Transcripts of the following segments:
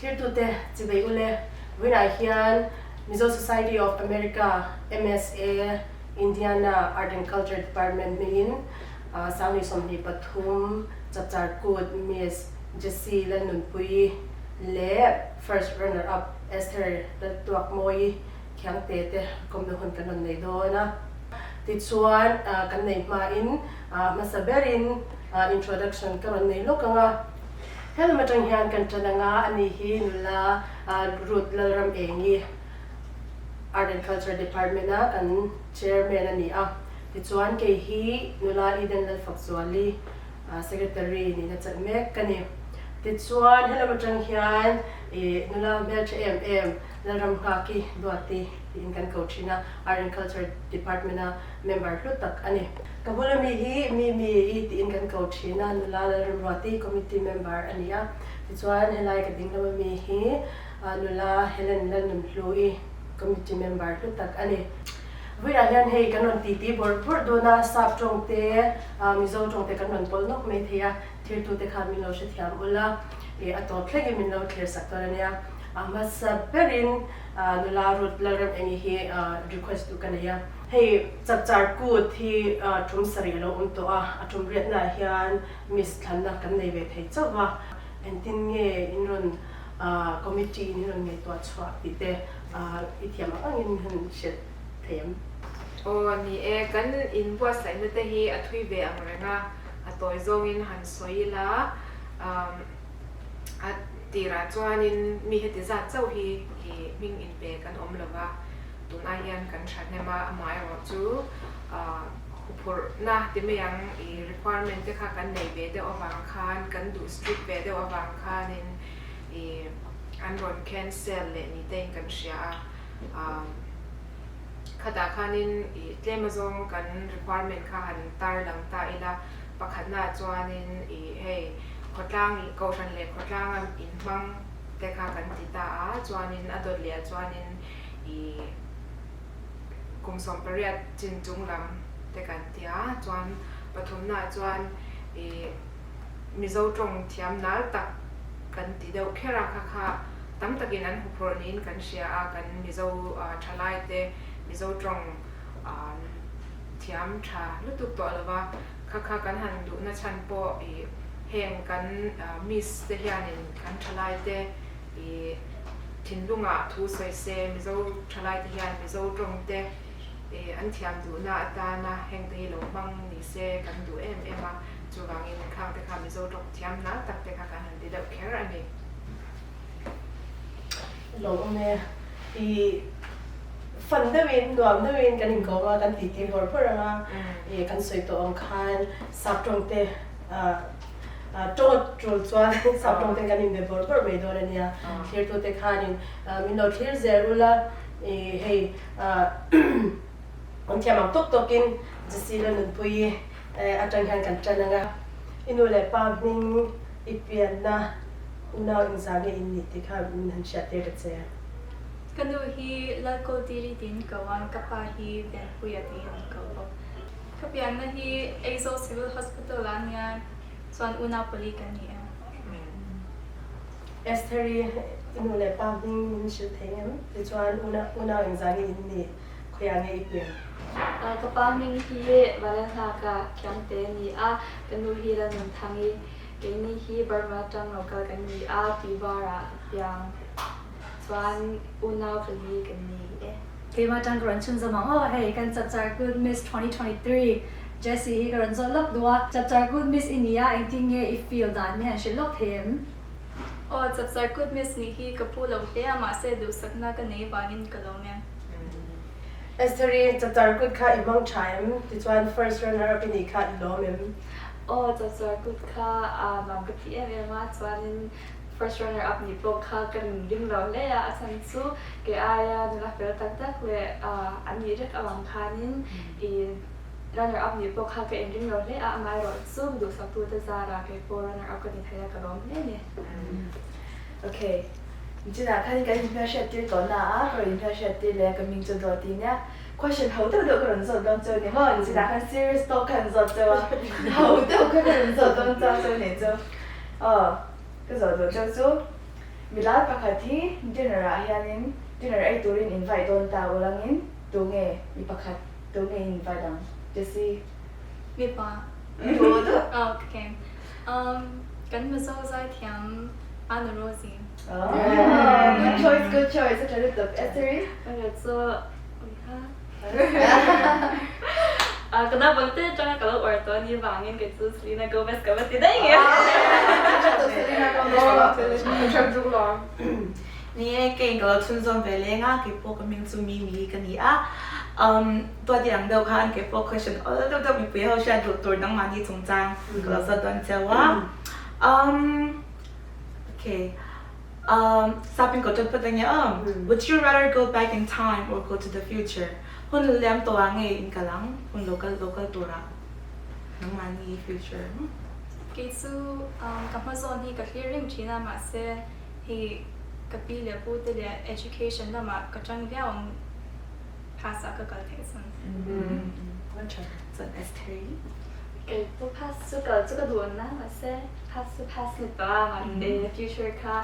Thirtute chibei ule vawiinah hian Mizo Society of America, MSA, Indiana Art and Culture Department hmingin Sangni 23 Chapchar Kut Miss Jessie Lalnunpuii leh First Runner Up Esther Laltuakmawii Khiangte te kawmna hun kan rawn nei dawn a. Tichuan kan nei hmain hmasa berin introduction ka rawn nei lawk ang a. Helam atang hian kan tan anga ani hi nula Ruth Lalramengi Art and Culture Department a kan Chairman a ni a. Tichuan kei hi nula Eden Lalfakzuali Secretary nihna chelh mek ka ni. Tichuan helam atang hian nula hmeltha em em Lalramnghaki Duati tiin kan ko thin a, Art and Culture Department a member hlu tak a ni. Ka bula mi hi Mimi i tiin kan ko thin a, nula Lalramruati committee member a ni a. Tichuan helai ka ding lama mi hi nula Helen Lalnunhlu-i committee member hlu tak a ni. Vawiah hian hei kan rawn titi bawrh bawrh dawn a, sap tawng te, Mizo tawng te kan rawn pawlh nawk mai thei a, thirtute khan min lo hrethiam ula, a tawp thlengin min lo thlir sak dawn a nia. A hmasa berin nula Ruth Lalramengi hi request duh ka nei a. Hei Chapchar Kut hi tum sarih a lo awm tawh a, a tum riatnaah hian Miss thlanna kan nei ve thei chauh va. Engtin nge in rawn committee in rawn ngaihtuah chhuah tih te i thiam ang angin min han hrilh thei em? Aw ni e, kan inbuatsaihna te hi a thui ve ang reng a, a tawi zawngin han sawi ila. A tirah chuanin mi heti zat chauh hi i hming inpe kan awm lo va, tunah hian kan thahnem a, amaherawh chu huphurhna ti mai ang i requirement te kha kan nei ve deuh avang khan, kan duh strict ve deuh avang khanin i an rawn cancel leh ni tein kan hria a. Khatah khanin i tlem azawng kan requirement kha han tarlang ta ila, Pakhatnaah chuanin ih hei khawtlang kohhran leh khawtlanga inhmang te kha kan ti ta a, chuanin a dawt leh ah chuanin ih kum 18 chin chung lam te kan ti a, chuan pathumnaah chuan ih Mizo tawng thiam nal tak kan ti deuh kher a, kha kha tam takin an huphurh niin kan hria a, kan Mizo thalai te Mizo tawng thiam tha lutuk tawh lo va, kha kha kan han duhna chhan pawh ih heng kan miss te hianin kan thalai te ih thinlungah thu sawi se, Mizo thalai te hian Mizo tawng te ih an thiam duhna atana heng te hi lo hmang ni se kan duh em em a, chuvangin khang te kha Mizo tawng thiam nal tak te kha kan han ti deuh kher a ni. Lawm e. I fan deuhin, nuam deuhin kan inkawm a, kan titi bawrh bawrh ang a, i kan sawi tawh ang khan sap tawng te tawng a tul chuan sap tawng te kan inbe bawrh bawrh mai dawn a nia. Thlirtute khanin min lo thlir zel ula, i hei an thiam ang tawk tawkin Jessie Lalnunpuii atang hian kan tan ang a. I nu leh pa hming i pianna unau engzah nge in nih tih kha min han hriat tir ta che. Ka nu hi Lalkawltiri tiin ko a, ka pa hi Venpuia tiin an ko bawk. Ka pianna hi Aizawl Civil Hospital ah ania, chuan unau pali kan ni e. Estheri, i nu leh pa hming min hrilh thei em? Tichuan unau engzah nge in nih? Khawiah nge i pian? Ka pa hming hi Valalhnaka Khiangte a ni a, ka nu hi Lalnunthangi. Keini hi Burma atang lo kal kan ni a, Tuivarah ka piang. Chuan unau pali kan ni e. Keimah atang ka rawn chhun zawm ang aw, hei kan Chapchar Kut Miss 2023 Jessie hi ka rawn zawt lawk duh a, Chapchar Kut Miss i ni a, engtin nge i feel dan mi han hrilh lawk thei em? Aw, Chapchar Kut Miss nih hi ka pu lo hle a, mahse duhsakna ka nei vangin ka lawm e. Estheri, Chapchar Kut kha i hmang tha em? Tichuan first runner up i nih kha i lawm em? Aw, Chapchar Kut kha nuam ka ti em em a, chuanin First runner up nih pawh kha ka nun ding lo hle a, a chhan chu kei aia nula fel tak tak leh an nih vek avang khanin i runner up nih pawh kha ka inring lo hle a, amaherawh chu duhsaktute zarah kei pawh runner up ka ni thei a, ka lawm hle a ni. Ok, nichinah khan kan inhmelhriat tir tawh na a, ka rawn inhmelhriat tir leh a, ka hming chu dawt i nia. Question ho deuh deuh ka rawn zawt dawn cheu ni maw? Nichinah khan serious talk kha an zawt cheu a, ho deuh kha ka rawn zawt dawn chau cheu nih chu. Aw. Ka zawh duh deuh chu. Milar pakhat hi dinner ah hianin dinner ei turin invite dawn ta ulangin tunge mi pakhat tunge in invite ang? Jessie. Mipa. Tu tu. Okay. Um, kan Mizo zaithiam Anna Rosie. Oh, good choice, good choice. A tha lutuk. Esther-i? Ka chu ui kha. Ah, ka naupang te atanga ka lo uar tawh a nih vangin kei chu Selena Gomez ka va ti daih nge. Selena Gomez. Ni e, kei ka lo chhunzawm ve leng a, kei pawh ka hming chu Mimi ka ni a. Um, tuati ang deuh khan kei pawh question awl deuh deuh mipui ho hriat duh tur nangmahni chungchang ka lo zawt dawn cheu a. Um, okay. Um, sapin ko ṭan phawt ang e aw. Would you rather go back in time or go to the future? Hun liam tawh ah nge in kal ang, hun lo kal lo kal turah nangmahni future. Kei chu ka hma zawn hi ka thlir reng thin a, mahse hei ka pi leh pu te leh education lamah ka tang viau ang pass ah ka kal theih chuan. Chuan Esther-i. Kei pawh pass chu kal chu ka duh na, mahse pass chu pass ni tawh a, mahse future kha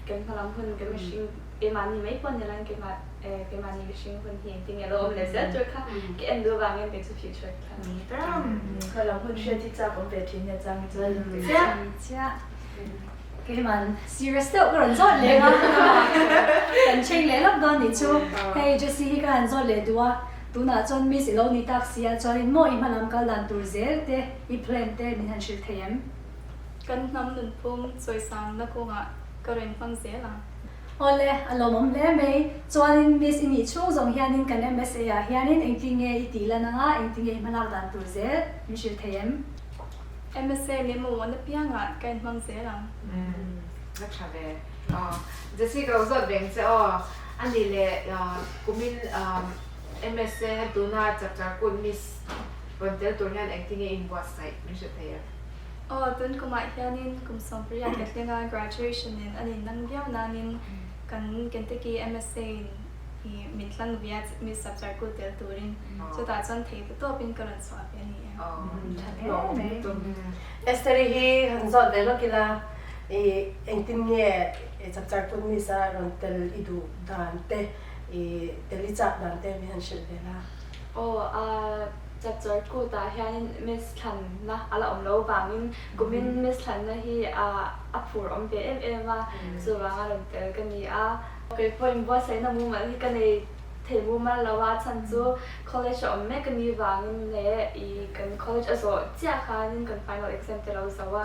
kan hmalam hun kan mihring keimahni mai pawh ni lang keimah keimahni mihring hun hi engtin nge lo awm leh zel tur kha ka en duh avangin kei chu future kha ni ber ang. Hmalam hun hriat hi chak awm ve thin nia chang hi chuan. Chiah chiah. Keiman serious deuh ka rawn zawt leh a, kan cheng leh lawk dawn nih chu. Hei Jessie hi ka han zawt leh duh a, tunah chuan Miss i lo ni tak si a, chuanin maw i hmalam kal dan tur zel te, i plan te min han hrilh thei em? Kan hnam nunphung chawisangna kawngah ka rawn hmang zel ang. Awle, a lawmawm hle mai. Chuanin Miss i nih chhung zawng hianin kan MSA ah hianin engtin nge i tih lan anga, engtin nge i hmalak dan tur zel min hrilh thei em? MSA leh mawmawhna piangah ka inhmang zel ang. Umm a tha ve. Aw Jessie ka lo zawt veng che aw. A nih leh kumin MSA tuna chapchar kut miss rawn tel tur hian engtin nge inbuatsaih min hre thei em? Aw tun kumah hianin kum 18 ka tling a, graduation in a nin dang viau nanin kan Kentucky MSA in i min tlang via miss chapchar kut tel turin chutah chuan thei ta tawpin ka rawn chhuah ve a ni e. Tha hle mai. Esther-i hi han zawt ve lawk ila, i engtin nge chapchar kut miss a rawn tel i duh dan te, i tel i chak dan te min han hrilh ve la. Aw, a chapchar kut ah hianin miss thlanna a la awm lo vangin kumin miss thlanna hi a a phur awm ve em em a, chuvang a rawn tel ka ni a. Kei pawh inbuatsaihna mumal hi ka nei thei mumal lo a, chhan chu college a awm mek a nih vangin leh i kan college a zawh chiah khanin kan final exam te lo zo a,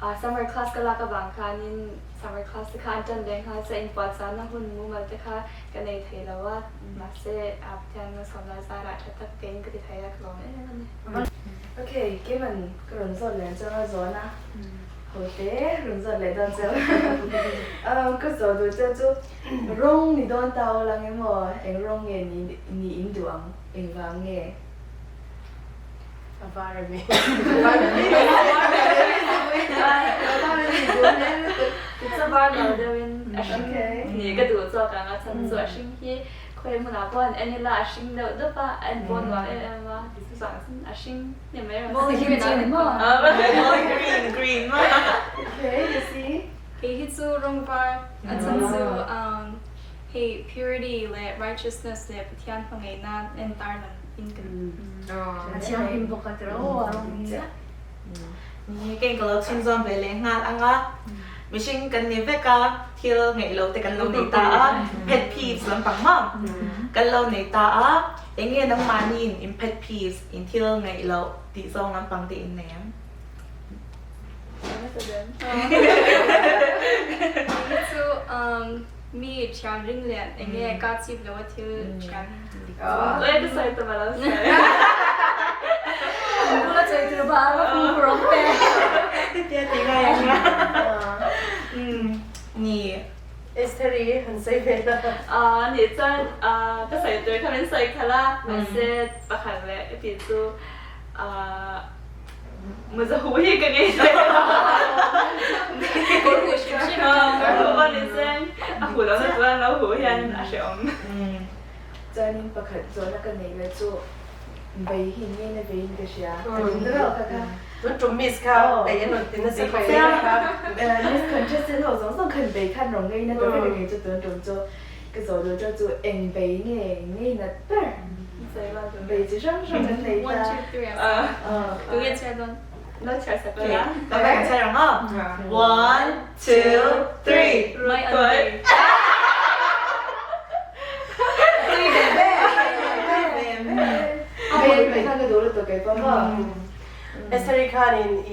ah summer class ka lak avang khanin summer class te kha an tan leh nghal chiah inpuahchahna hun mumal te kha ka nei thei lo a, mahse ah Pathian malsawmna zarah tha tak tein ka ti thei a ka lawm em em a ni. Okay, keiman ka rawn zawt leh ang chuan a zawn a. Ho te rawn zawt leh dawn cheu. Um, ka zawh duh cheu chu rawng ni dawn ta aw lang emaw eng rawng nge ni ni in duh ang eng vang nge? A var a mi. Chu var lo deuhin a hring ni ka duh zawk ang a chhan chu a hring hi khawi hmunah pawh an en ila a hring deuh deuh a, a en pawh nuam em em a, chuvang chuan a hring. Mawi him chi ni maw? Green green maw? Okay, you see? Kei hi chu rawng var a chhan chu hei purity leh righteousness leh Pathian hmangaihna en tar lang in ka A thianghlim bawk a tiraw a rawng hi. Ni kei ka lo chhunzawm ve leh nghal ang a, mihring kan ni vek a, thil ngeih lo te kan lo nei ta a, pet peeves lampang maw kan lo nei ta a, Eng nge nangmahniin in pet peeves, in thil ngaih loh tih zawng lampang te in nei ang? Kei chu mi thian ring leh eng nge ka chip lo a thil thian Oi ka sawi ta malo sawi. An bula chawi tur ba a va fimkhur awm ve. Tia ti ngai ang a. Ni. Esther-i han sawi ve la. Aw nih chuan ka sawi tur kha min sawi khalh a, mahse pakhat leh ka tih chu Muzahu hi ka ngei thei lo. Kawr huh hrim hrim a, kawr huh pawh ni se a huh lohna chuan lo huh hian a hrehawm. Chuanin pakhat zawhna ka neih leh chu vei hi nge na veiin ka hria. Ka ring deuh ka kha. Tun tum miss kha bei an rawn ti nasa khawp mai kha. Miss contestant ho zawng zawng khan bei khan rawn ngei na ta vek a ni chu tun tum chu ka zawh duh teuh chu eng bei nge ngei nat ber bei chi hrang hrang an nei ta. One two three a tu nge chhiar dawn lo chhiar sak la. Ka vai kan chhiar ang aw. One two three. Mai an bei. Tui ve ve tui ve ve. Bei bei khan ka duh lutuk keipawh maw. Esther-i khanin i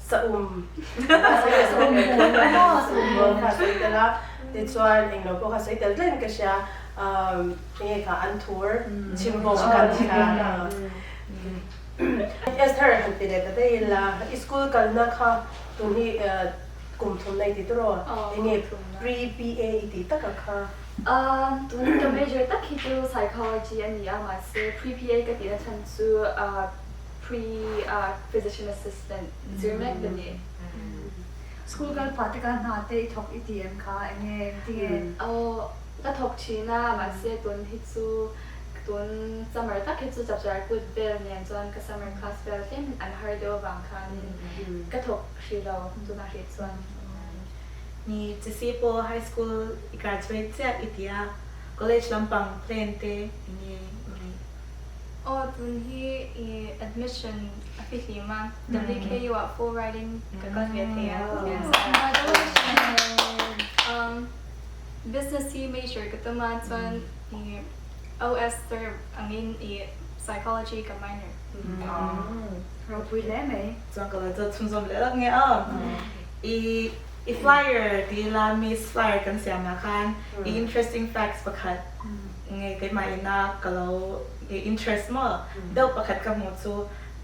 saum saum bun kha a sawi tel a, tichuan englo pawh kha a sawi tel tlatin ka hria, enge kha an thur chhimbawm a kan kha. Esther han ti leh ta daih ila, i school kalna kha tun hi kum thumna i ti tawh raw, enge pre-PA i tih taka kha? Tun ka major tak hi chu psychology a ni a, mahse pre-PA ka tihna chhan chu pre physician assistant zir mek ka ni. School kal pah te kha hna te i thawk i ti em kha eng nge engti nge? Aw ka thawk thin a, mahse tun hi chu tun summer tak hi chu chapchar kut vel nen chuan ka summer class vel tlem an har deuh avang khanin ka thawk hrih lo tunah hrih chuan. Ni Chisi pawh high school i graduate chiah i ti a, college lampang plan te eng nge i neih? Aw tun hi i admission a fihlim a, WKU ah full ride in ka kal ve thei a. Congratulations! Business hi major ka tum a chuan i OS serve angin i psychology ka minor. Ropui hle mai. Chuan ka lo zawt chhunzawm leh lawk nge aw. I i flyer ti ila miss flyer kan siam ah khan i interesting facts pakhat nge keimah ina ka lo i interest maw deuh pakhat ka hmuh chu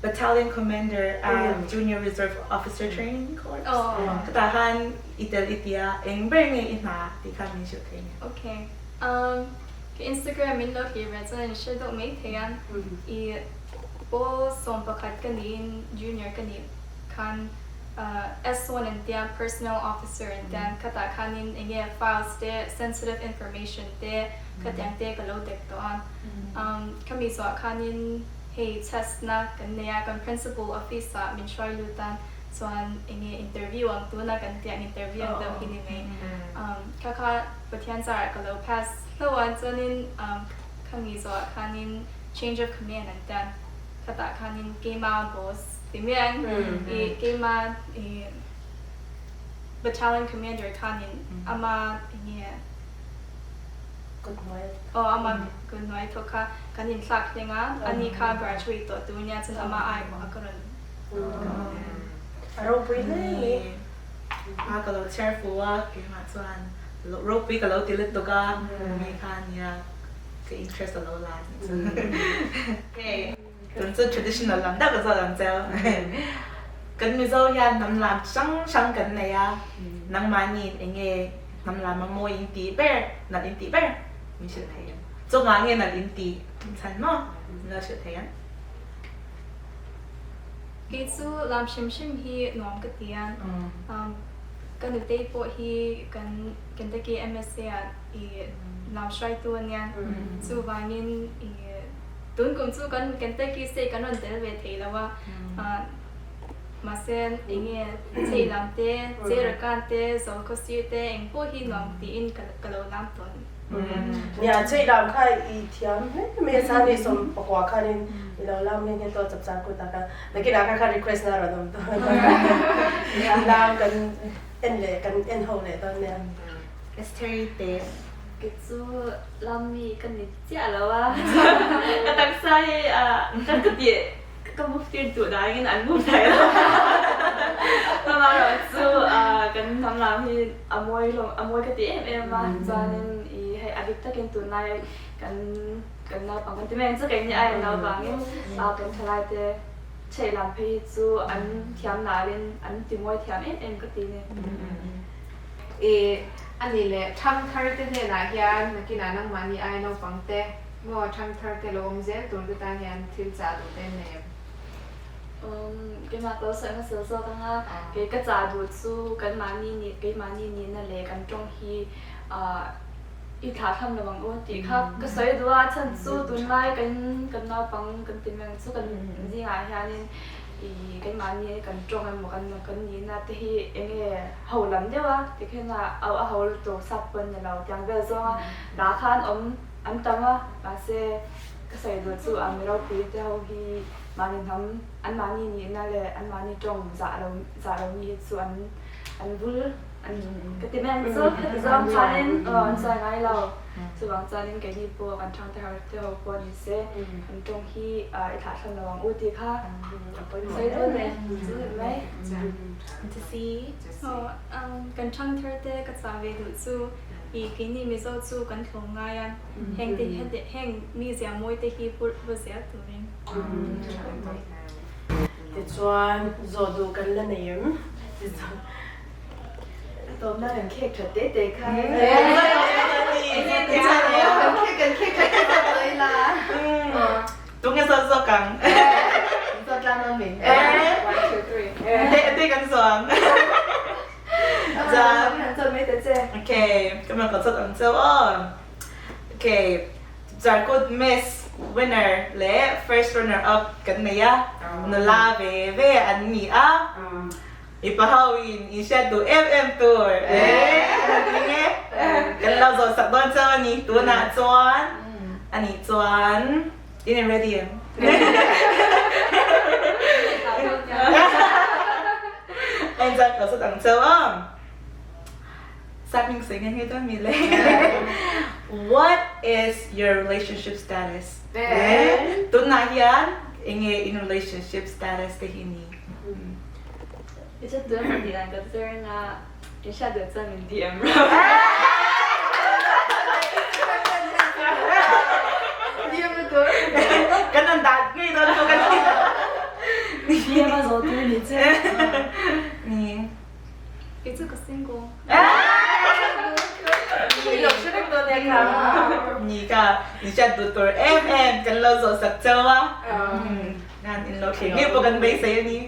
battalion commander at junior reserve officer training corps khutah khan i tel i tia eng ber nge i hna tih khan min hrilh thei nia. Okay um ka Instagram min lo thlir ve chuan in hre deuh mai thei a i pawl 11 ka niin junior ka nih khan S1 an tia, Personnel Officer an tia, khatah khanin eng nge files te, sensitive information te khatiang te ka lo dek tawh a. Khami zawhah khanin hei chest na kan nei a, kan Principal office ah min hruai lut a, chuan eng nge interview ang tuna kan tih ang interview ang deuh hi ni mai. Kha kha Pathian zarah ka lo pass hlauh a, chuanin khami zawhah khanin change of command an tia, khatah khanin keima boss, Ti mian i keima i battalion commander khanin ama enge aw ama kut hnuai thawk kha kan inthlak hleng a, ani kha graduate tawh tur nia chuan ama ai pawh a ka rawn A ropui hle mai. A ka lo chhiar fu a, keimah chuan ropui ka lo ti lutuk a, hei kha nia ka interest a lo la tih chu. Tun chu traditional lam deuh ka zawt ang cheu. Kan Mizo hian hnam lam hrang hrang kan nei a, nangmahniin eng nge hnam lam a mawi in tih ber, nalh in tih ber min hrilh thei em? Chungah nge nalh in tih chhan maw? Min lo hrilh thei em? Kei chu lam hrim hrim hi nuam ka ti a, ka nutei pawh hi kan Kentucky MSA ah i lam hruaitu a nia, chuvangin i Tun kum chu kan Kentucky State kan rawn tel ve thei lo a, mahse eng nge chei lam te, Cherakan te, Zawlkhawsir te eng pawh hi nuam tiin ka lo lam tawh a ni. Nia, chei lam kha i thiam hle mai a, Sunday 19 khanin i lo lam nghe nghe tawh a chapchar kut ah khan, nakinah khan khan request na rawn awm tawh a, lam kan en leh kan en ho leh dawn nia. Esther-i te. Kei chu lam mi ka ni chiah lo a, ka taksa hi ka ka tih ka move tir duh dangin an move thei lo. Amaherawhchu kan hnam lam hi a mawi hlawm a mawi ka ti em em a, chuanin ih hei a bik takin tunlai kan kan naupang kan ti mai ang chu keini aiin naupangin kan thalai te chheih lam phei hi chu an thiam nalin an ti mawi thiam em em ka ti ni. I a ni leh thangthar te hnenah hian nakinah nangmahni ai naupang te maw thangthar te lo awm zel tur te tan hian thil chah duh te an nei em? Umm keimah ka lo sawi hmasa zawk ang a, kei ka chah duh chu kanmahni nih keimahni nihna leh kan tawng hi ah i thlah thlam lo ang u tih kha ka sawi duh a, chhan chu tunlai kan kan naupang kan ti meng chu kan zingah hianin. I keimahni kan tawng emaw kan kan nihna te hi eng nge ho lam deuh a tikhian a au a ho lutuk sap pawn ni lo tiang vel zawnga dah khan awm an tam a mahse ka sawi duh chu a mi ropui te ho hi mahni hnam an mahni nihna leh an mahni tawng zah lo zah lo mi hi chu an an vul an ka ti mai ang chu heti zawng khanin aw an sawi ngai lo chuvang chuanin keini pawh kan thangte har te ho pawh ni se kan tawng hi i thlah thlan lo ang u tih kha sawi dawn leh chu ni mai. Aw kan thangthar te ka chah ve duh chu i keini Mizo chu kan thlawm ngai a heng te heng mizia mawi te hi pur va zel turin. Tichuan zawh duh kan la nei em? A tawpna kan khek that te te kha. Kan khek kan khek that te te tawh ila. Tunge zawt zawk ang. Zawt tlang dawn min. One, two, three. Te te kan zawng. Chuan kan zawt mai ta che. Okay, ka man ka zawt ang cheu aw. Okay, Zarkawt Miss winner leh first runner up kan nei a, nula ve ve an ni a. Mipa ho in in hriat duh em em tur e eng e kan lo zawh sak dawn chauh a ni tunah chuan a nih chuan in in ready em? A in chuan ka lo zawt ang chauh a Sap hming sawi nghe nghe dawn mi le What is your relationship status? Tunah hian eng nge in relationship status te hi ni? I chat duh emaw tih dan ka zir anga in hriat duh chuan min DM rawh. DM na tur. Kan rawn dah ngei dawn chu kan ti. DM a zawh tur ni che. Ni. Kei chu ka single. I lo hre vek dawn nia kha. Ni ka in hriat duh tur em em kan lo zawh sak chauh a. Nan in lo thleng ngei pawh kan beisei a ni.